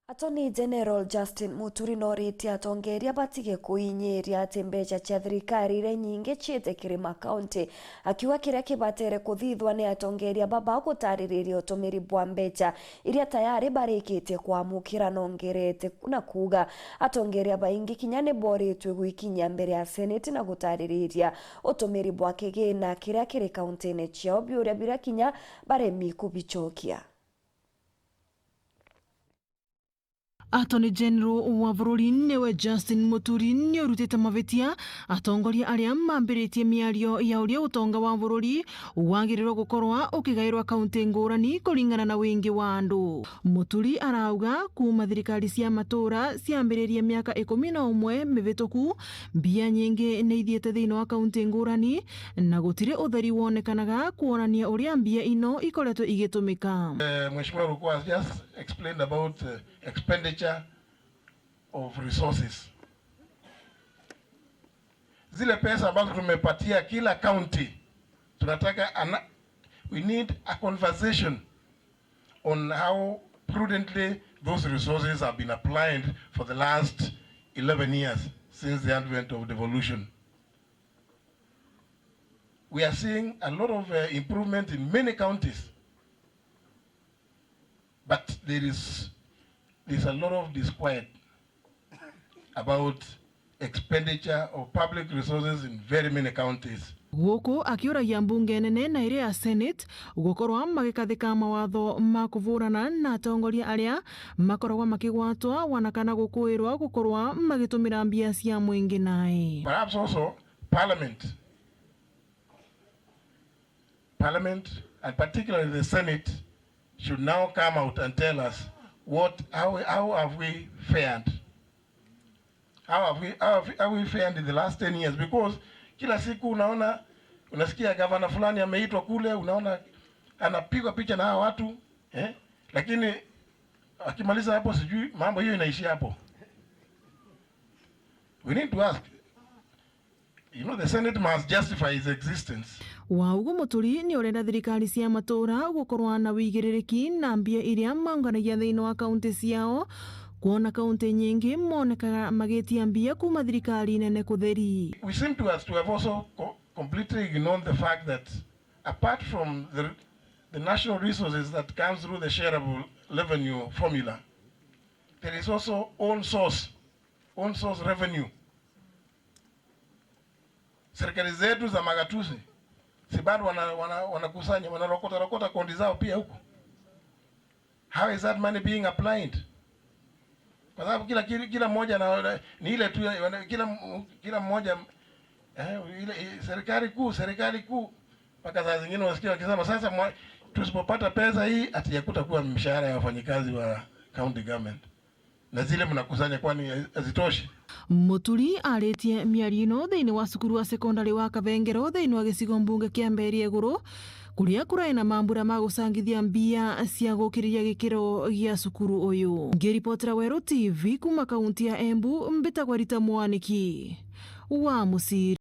Attorney General Justin Muturi noritie atongeria batige kuinyiria ati mbeca cia thirikari iria nyingi ciitikiri makaunti, akiuga kiria kibatere kuthithwa ni atongeria baba gutaririria utumiri bwa mbeca iria tayari barikitie kwamukira, nongerete na kuga atongeria baingi kinya ni boritwe gwikinyia mbere ya Senate na gutaririria utumiri bwa kigina kiria kiri kaunti-ini ciao, biuria biria kinya baremi kubichokia. Attorney General wa bũrũri nĩwe Justin Muturi nĩũrutĩte mavĩtia atongoria arĩa mambĩrĩtie mĩario ya ũrĩa ũtonga wa bũrũri wagĩrĩirwo gũkorwa ũkĩgaĩrwa kaunti ngũrani kũringana na wĩingĩ wa andũ. Muturi arauga kuma thirikari cia matũra ciambĩrĩrie mĩaka 11 mĩvĩtũku, mbia nyingĩ nĩ ithiĩte thĩinĩ wa kaunti ngũrani na gũtirĩ ũtheri wonekanaga kuonania ũrĩa mbia ino ikoretwo igĩtũmĩka. Mheshimiwa Ruku has just explained about expenditure of resources. Zile pesa ambazo tumepatia kila county, tunataka we need a conversation on how prudently those resources have been applied for the last 11 years since the advent of devolution. We are seeing a lot of improvement in many counties, but there's a lot of disquiet about expenditure of public resources in very many counties. Guku akiuragia mbunge nene na iria ya Senate gukorwa magikathika mawatho ma kuvurana na atongoria aria makoragwo makigwatwa wana kana gukuirwa gukorwa magitumira mbia cia mwingi nae. Perhaps also Parliament and particularly the Senate should now come out and tell us how have we fared? How have we fared in the last 10 years? Because kila siku unaona, unasikia gavana fulani ameitwa kule, unaona anapigwa picha na hawa watu, eh? Lakini akimaliza hapo, sijui mambo hiyo inaishia hapo. We need to ask. The Senate must justify its existence. Waugu Muturi ni urenda thirikari cia matura gukorwa na wigĩrĩrĩki na mbia iria maunganagia thĩinĩ wa kaunti ciao, kuona kaunti nyingi monekaga magĩtia mbia kuma thirikari nene kutheri. We seem to us to have also completely ignored the fact that apart from the national resources that comes through the shareable revenue formula, there is also own source revenue. Serikali zetu za magatuzi si bado wanakusanya, wanarokota rokota kodi zao pia huko. How is that money being applied? Kwa sababu kila mmoja na ni ile tu kila mmoja, ile serikali kuu mpaka saa zingine wasikia wakisema sasa tusipopata pesa hii hatijakuta kuwa mshahara ya wafanyikazi wa county government, na zile mnakusanya kwani hazitoshi? Muturi arĩtie mĩario ĩno thĩinĩ wa cukuru wa sekondari wa Kabengero thĩinĩ wa gĩcigo mbunge kĩa Mberia Igũrũ, kũrĩa kũraĩ na mambura ma gũcangithia mbia cia gũkĩrĩria gĩkĩro gĩa cukuru ũyũ. Ngĩribotera Werũ TV kuma kaunti ya Embu, mbĩtagwo Rita Mwaniki wa Mũciri.